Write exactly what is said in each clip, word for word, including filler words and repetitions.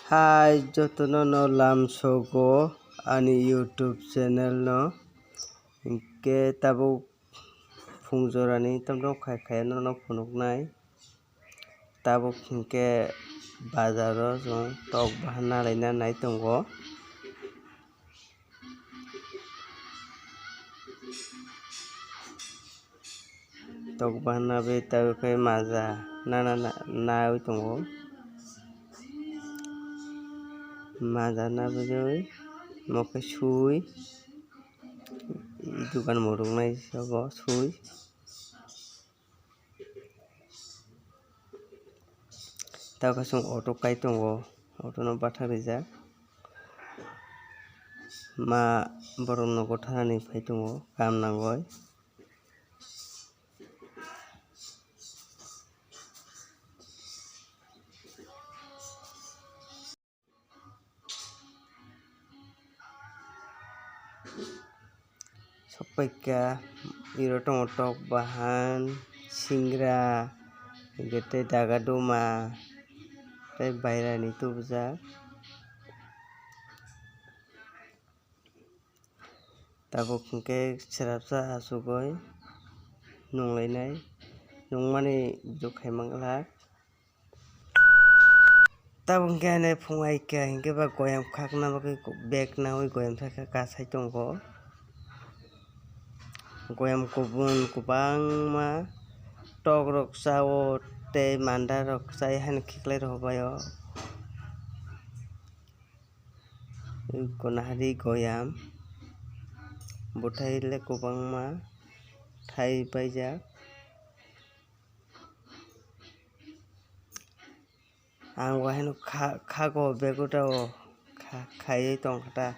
Hai jotono no lamsogo ani YouTube channel no, hinkhe tabuk phung jorani tamno khai khai no phunuknai. Tabuk hinkhe bazaro chwng tok bahan nalaina nai tongo. Tok bahan nabe tabuk khe maja nana nawi tongo. Maja nabwi nokhe sui dukan morok nai sabo sui. Tabuk chwng auto kai tongo, auto no bathak rijak. Ma borok nogo thanani phai tongo, kaam nangwi. Sokpaikha, iro tongo tok bahan, singra, hinkhe tei daga duma, tei bairani tubujak. Tabuk hinkhe chwrapsa achugwi nunglainai, nungmani video khaimang glak. Tabuk hinkhe ani phung ai kha hinkhe ba goyam khakna bagwi bag nawi goyam sakha kasai tongo. Goyam kubun kwbangma tokrok chao tei mandarok chai haino khiklai rwbaio. Ui konahari goyam bwthai le kwbangma thai paijak. Ang bo haino kha-, khago bego ta o kha-, khaiwi tongkha ta.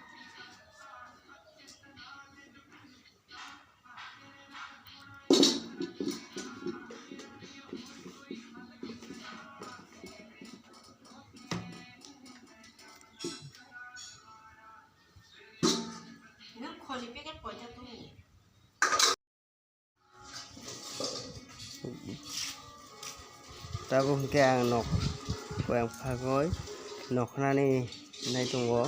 Tabuk hinkhe ang nok, ang phagwi nokhnani nai tongo.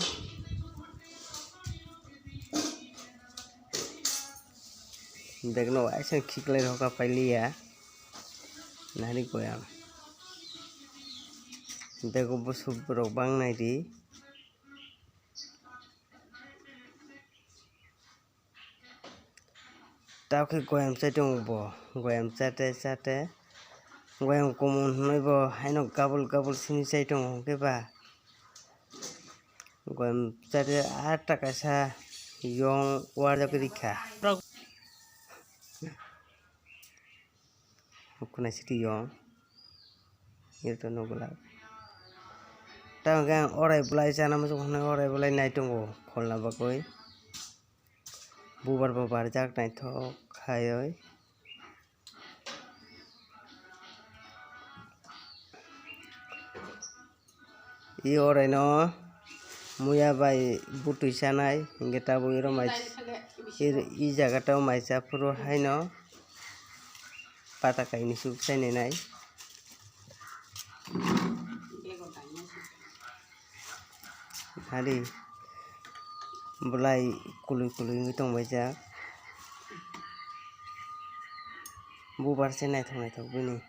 Bag no waisa khiklai rwkha pailiya. Nari goyam. Bego bwswk borok bang nai di. Tabukhe goyam chai tongo bo. Goyam chate chate. Goyam kumun hwnwi bo haino gabul gabul simi chai tongo hwnkhe ba. Goyam chate ata kaisa yong warjak rikha. Khwnai sitiyong. Ito nugulak. Tamo khe ang orai bwlai chana muchung hwnwi orai bwlai nai tongo kholna bagwi. Bubar bo barjak naithok khaiwi. I oraino muya bai bwtwi chanai, hinkhe tabuk iro mai, i, i jaga tamo mai cha phuru haino pata kainwi suk chainai nai. Hari bwlai kwlwi kwlwi wngwi tongbaijak. Bubar se naithok naithok bini.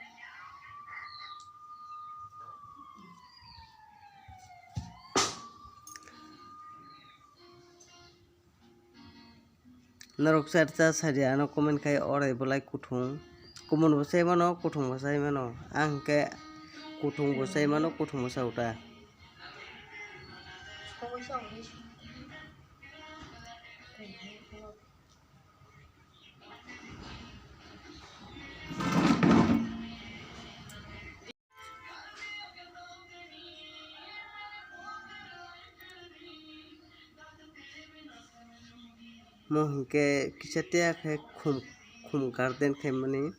Norok char cha sadi ano comment khai orai bwlai kuthung. Kumun bo sai mano, kuthung bo sai mano. Ang khe kuthung bo sai mano, kuthung bo sa uta. Mo hinkhe kisa tiya khe khum, khum garden khaimani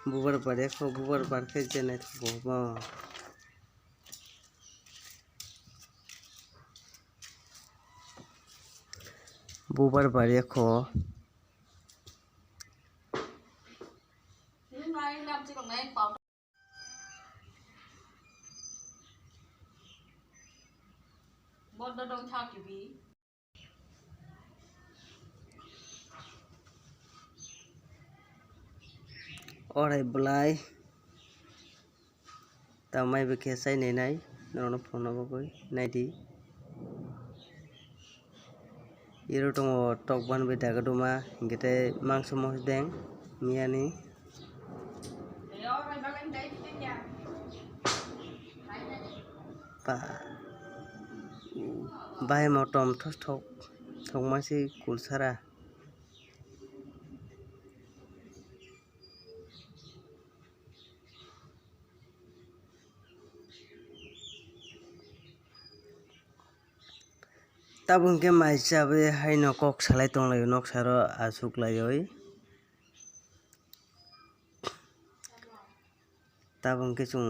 bubar bar ya kho, bubar bar khe je naithogo bo. Bubar bar ya kho. Orai bwlai. Tamai bo khe chai nainai, norokno phunukna bagwi naidi. Iro tongo tok ban bai dagaduma, hinkhe tei mangso mosdeng miyani. Ba-, bai motom thos thok, thokma se kulsara. Tabuk hwnkhe mai chawi haino kok salai tonglaio, noksaro achuk laioi. Tabuk hwnkhe chwng